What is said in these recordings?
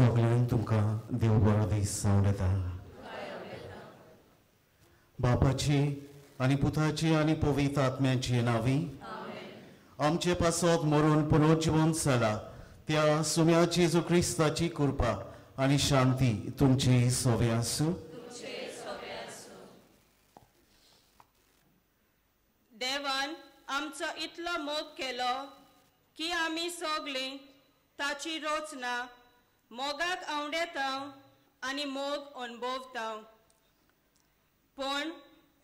सगळ्यांक तुमकां देव बरो दीस सांवळेता. बापाची आनी पुताची आनी पवित्र आत्म्याची नांवी आमचे पासत मरून पुनर्जिवन जाला त्या सुम्या जेजू क्रिस्ताची कृपा आनी शांती तुमची सोवे आसूं. देवान आमचो इतलो मोग केलो की आमी सगळीं ताची रचना मोगाक आवडेता आनी मोग अणभवता. पूण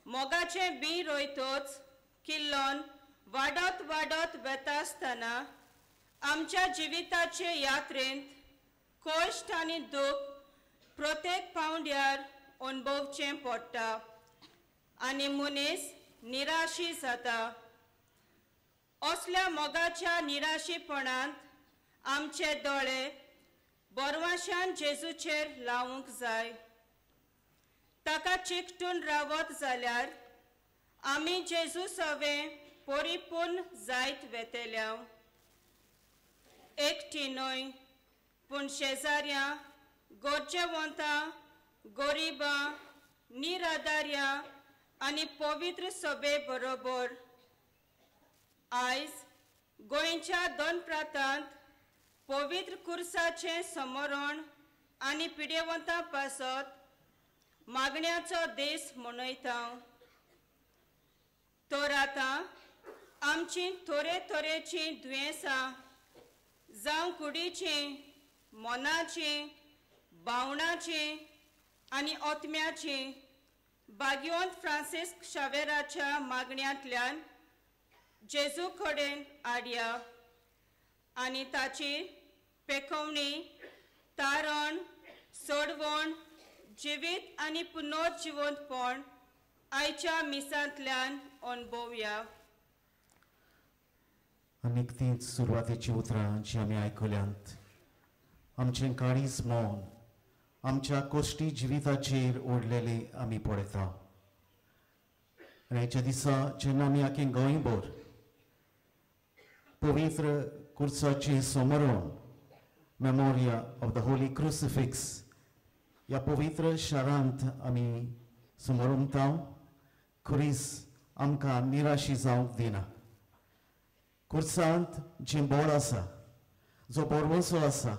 मोगाचें बी रोयतच किल्लोन वाडत वाडत वेता आसतना आमच्या जिविताचे यात्रेंत कश्ट आनी दूख प्रत्येक पावंड्यार अणभवचें पडटा आनी मनीस निराशी जाता. असल्या मोगाच्या निराशीपणांत आमचे दोळे बरवाशान जेजूचेर लावंक जाय. ताका चिकटून रावत जाल्यार आमी जेजू सवें परिपूर्ण जायत वेतल्या. एकटी न्हय पूण शेजाऱ्यां, गरजेवंतां, गरिबां, निराधार्यां आनी पवित्र सभे बरोबर आयज गोंयच्या दोन प्रांतांत पवित्र कुर्साचें समरण आनी पिडेवंतां पासत मागण्याचो दीस मनयता. तर आतां आमची थोडे तरेचीं दुयेंसां जावं कुडीचीं, मनाचीं, भावनाचीं आनी आत्म्याचीं भाग्यवंत फ्रांसीस शावेराच्या मागण्यांतल्यान जेजू कडेन हाडया आनी ताची पेखवणी, तारण, सोडवण, जिवीत आनी पुनर्जिवंतपण आयच्या मिसांतल्यान अणभवया. आनीक तींच सुरवातेची उतरां जी आमी आयकल्यांत आमचें काळीज मौन आमच्या कोश्टी जिविताचेर ओडलेले आमी पळयता. आनी आयच्या दिसा जेन्ना आमी आख्खें गोंयभर पवित्र कुर्साचें समरण memoria of the holy crucifix ह्या पवित्र शारांत आमी समरमता, खुरीस आमकां निराशी जावंक दिना. कुर्सांत जें बोळ आसा, जो बोरवसो आसा,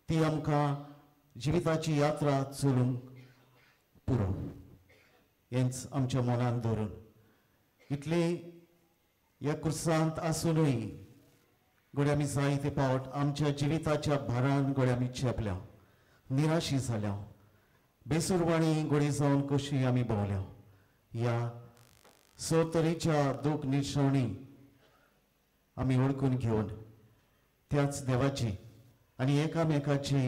ती आमकां जिविताची यात्रा चलूंक पुरो हेंच आमच्या मनान धरून इतले ह्या कुर्सांत आसुनूय घडये आमी जायते पावट आमच्या जिविताच्या भारान घडये आमी चेपल्या, निराशी जाल्या, बेसूरवाणी घडये जावन कशी आमी भोंवल्या. ह्या स तरेच्या दूख निर्शवणी आमी ओळखून घेवन त्याच देवाची आनी एकामेकाची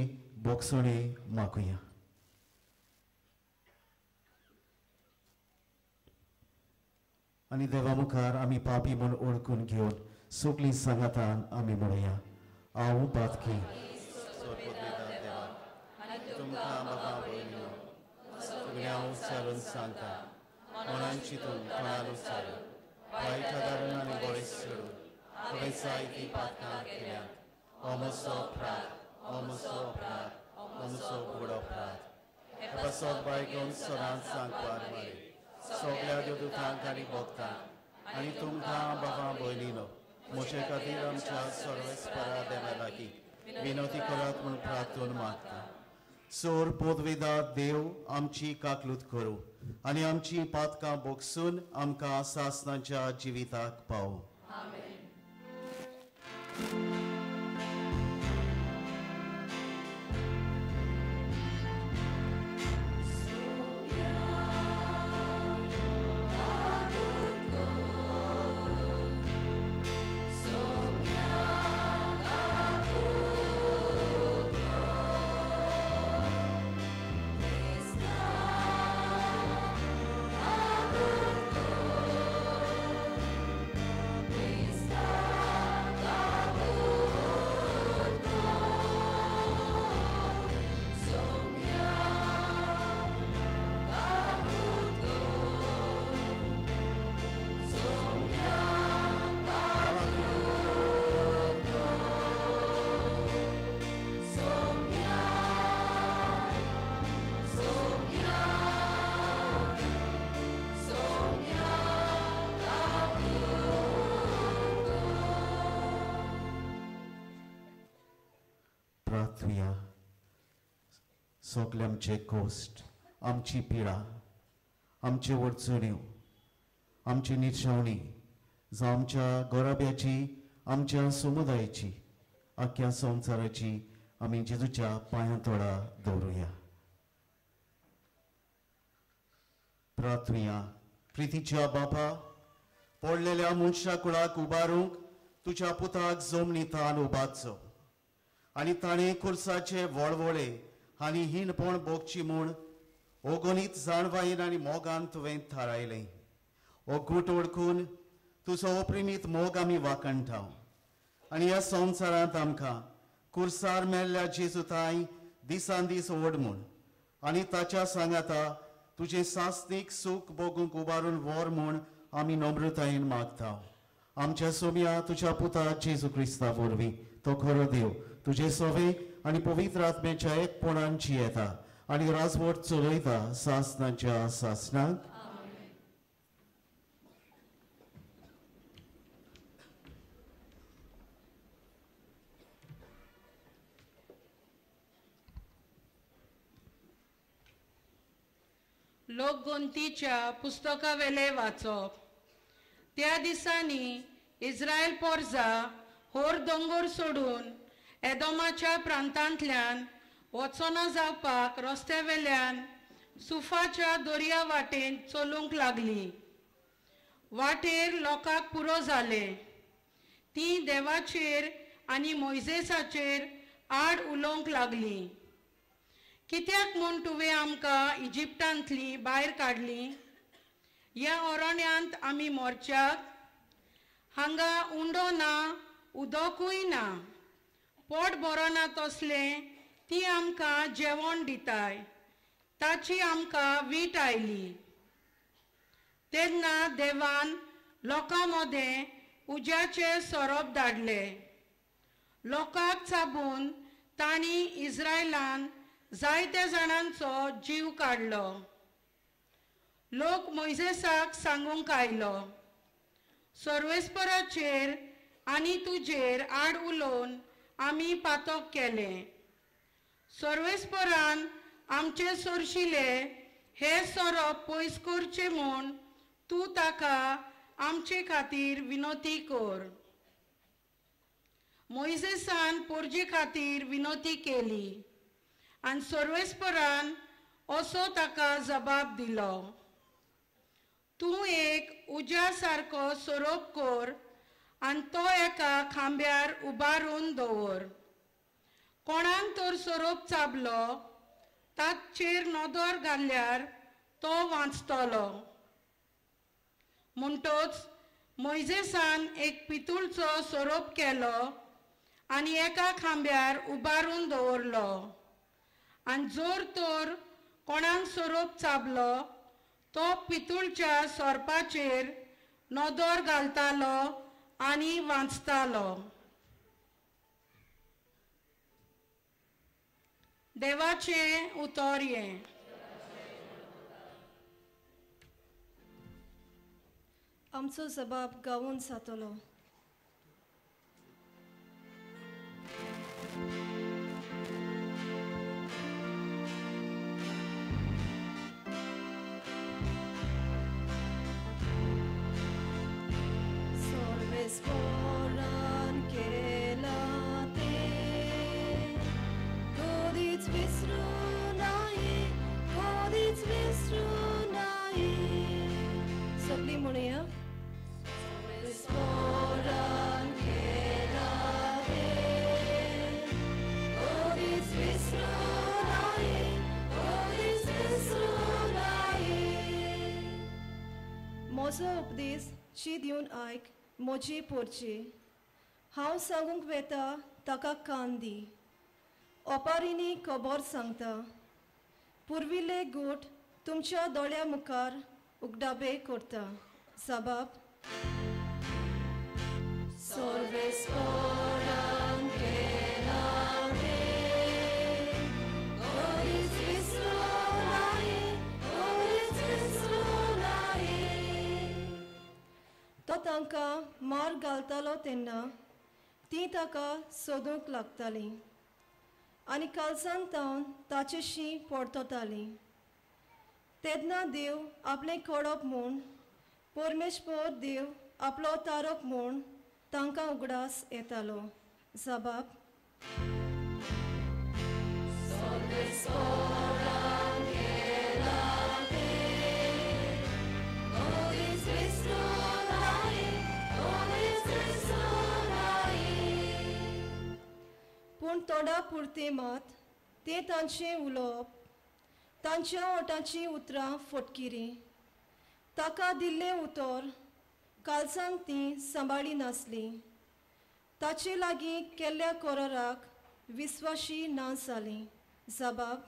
बोगसणी मागुया. आनी देवा मुखार आमी पापी म्हूण ओळखून घेवन सगळीं सांगातान आमी म्हणुया, हांव पातकी तुमकां बाबा भयणीनो सगळ्यांक उच्चारून सांगता, मनान चिंतून तोंडान उच्चारून वायट धारून आनी बरें सोडून हांवें जायतीं पातकां केल्यांत. हो म्हजो अपराध, हो म्हजो अपराध, हो म्हजो व्हड अपराध. हे पासत बायगोन सदांच सांगपार मारी सगळ्या देवदूतांक आनी भक्तांक आनी तुमकां बाबा भयणीनो म्हजे खातीर आमच्या सर्वेस्परा देवा लागीं विनवती करात म्हूण प्रार्थून मागता. सोर पोदवेदा देव आमची काकलूत करूं आनी आमची पातकां बोगसून आमकां सासणाच्या जिविताक पावो. Oh, प्रार्थुया. सगळे आमचे कोश्ट, आमची पिडा, आमचे अडचण्यो, आमची निर्शेवणी, जावं आमच्या गोराब्याची, आमच्या समुदायाची, आख्या संवसाराची आमी जेजूच्या पांयां तोडा दवरुया. प्रार्थुया. प्रितीच्या बापा, पडलेल्या मनशा कुळाक उबारूंक तुज्या पुताक जमनी तान उबारचो आनी ताणें खुर्साचे वळवळे आनी हीणपण भोगची म्हूण ओगणीत जाणवायेन आनी मोगान तुवें थारायलें. हो गूट वळखून तुजो अप्रिमीत मोग आमी वाखणटा आनी ह्या संवसारांत आमकां कुर्सार मेल्ल्या जेजू ताई दिसान दीस ओड म्हूण आनी ताच्या सांगाता तुजें सासणीक सूख भोगूंक उबारून व्हर म्हूण आमी नम्रतायेन मागता. आमच्या सोम्या तुज्या पुता जेजू क्रिस्ता वरवीं, तो खरो देव, तुजे सोवे आनी पवित्र आत्म्याच्या एकपणान जियेता आनी राजवट चलयता सासनाच्या सासनाक. लोकगोंतीच्या पुस्तकावेले वाचप. त्या दिसांनी इस्रायल पोरजा होर दोंगर सोडून एदोमाच्या प्रांतांतल्यान वचना जावपाक रस्त्यावेल्यान सुफाच्या दर्या वाटेन चलूंक लागली. वाटेर लोकांक पुरो जाले. ती देवाचेर आनी मोयजेसाचेर आड उलोवंक लागली. कित्याक म्हूण तुवें आमकां इजिप्तांतली भायर काडली? ह्या अरण्यांत आमी मोरच्याक, हांगा उंडो ना, उदकूय ना, पोट बरो ना तसलें ती आमकां जेवण दिताय, ताची आमकां वीट आयली. तेन्ना देवान लोकां मदें उज्याचे सोरोप धाडले. लोकांक चाबून तांणी इस्रायलान जायत्या जाणांचो जीव काडलो. लोक मोयजेसाक सांगूंक आयलो, सर्वेस्पराचेर आनी तुजेर आड उलोवन आमी पातक केलें. सर्वेस्परान आमचे सोरशिले हे सोरोप पयस करचे म्हूण तूं ताका आमचे खातीर विनोती कर. मोयजेसान पोरजे खातीर विनोती केली आनी सर्वेस्परान असो ताका जबाब दिलो, तूं एक उज्या सारको सोरोप कर आनी तो एका खांब्यार उबारून दवर. कोणाक तर सोरोप चाबलो ताचेर नदर घाल्यार तो वांचतलो. म्हणटोच मोयजेसान एक पितूळचो सोरोप केलो आनी एका खांब्यार उबारून दवरलो. आनी जोर तर कोणाक सोरोप चाबलो तो पितूळच्या सोरपाचेर नदर घालतालो आनी वांचतालो. देवाचें उतर हें. आमचो जबाब गावून जातलो. Sporan केला ते कधीच विसरू नाही, कधीच विसरू नाही. सगळी म्हणूया. स्मरण केला ते कधीच विसरू नाही, कधीच विसरू नाही. म्हजो उपदेश शी दिवन आयक म्हजी पोरची. हांव सांगूंक वेता ताका कान दी. ओपारींनी खबर सांगता. पुर्विल्ले गूट तुमच्या दोळ्या मुखार उगडाबे करता. साबाब. सर्वेस्परान केला ते कधीच विसरू नाही, कधीच विसरू नाही. तो तांकां मार घालतालो तेन्ना तीं ताका सोदूंक लागतालीं. आनी कालसान तावन ताचेशी परततालीं. तेन्ना देव आपलें कडप म्हूण, परमेश्वर देव आपलो तारक म्हूण तांकां उगडास येतालो. जबाब. पूण तोंडा पुरतें मात तें तांचें उलोवप, तांच्या ओटाचीं उतरां फटकिरीं. ताका दिल्लें उतर कालसान तीं सांबाळी नासलीं. ताचे लागीं केल्ल्या कराराक विस्वाशी ना जालीं. जबाब.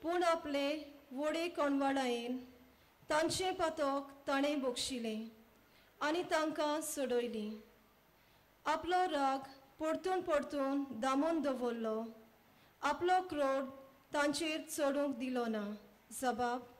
पूण आपले वडे कोणवाडायेन तांचें पातक ताणें बक्षिलें आनी तांकां सोडयलीं. आपलो राग परतून परतून दामून दवरलो, आपलो क्रोध तांचेर चडूंक दिलो ना. जबाब.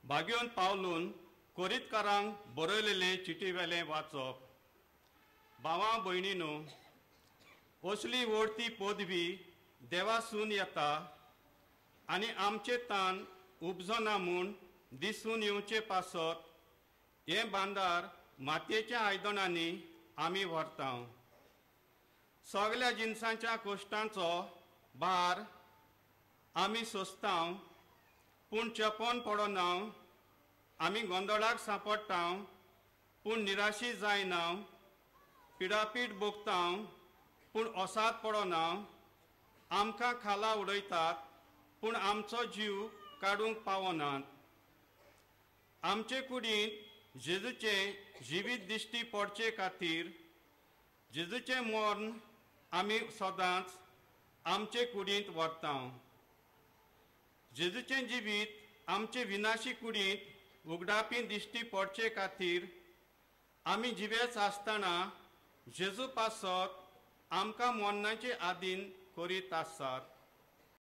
भाग्योन पावलून कोरीतकारांक बरयलेले चिटीवेलें वाचप. भावां भयणीनो, असली व्हडती पदवी देवासून येता आनी आमचे तान उपजना म्हूण दिसून येवचे पासत हें बांदार मातयेच्या आयदनांनी आमी व्हरता. सगल्या जिनसांच्या कश्टांचो भार आमी सोंसता, पूण चेपोन पडना. आमी गोंदळाक सांपडटा, पूण निराशी जायना. पिडापीड भोगता, पूण असाद पडना. आमकां खाला उडयतात, पूण आमचो जीव काडूंक पावनात. आमचे कुडींत जेजूचें जिवीत दिश्टी पडचे खातीर जेजूचें मर्ण आमी सदांच आमचे कुडींत व्हरता. जेजूचें जिवीत आमचे विनाशी कुडींत उगडापी दिश्टी पडचे खातीर आमी जिवेच आसतना जेजू पासत आमकां मरणाचे आदीन करीत आसात.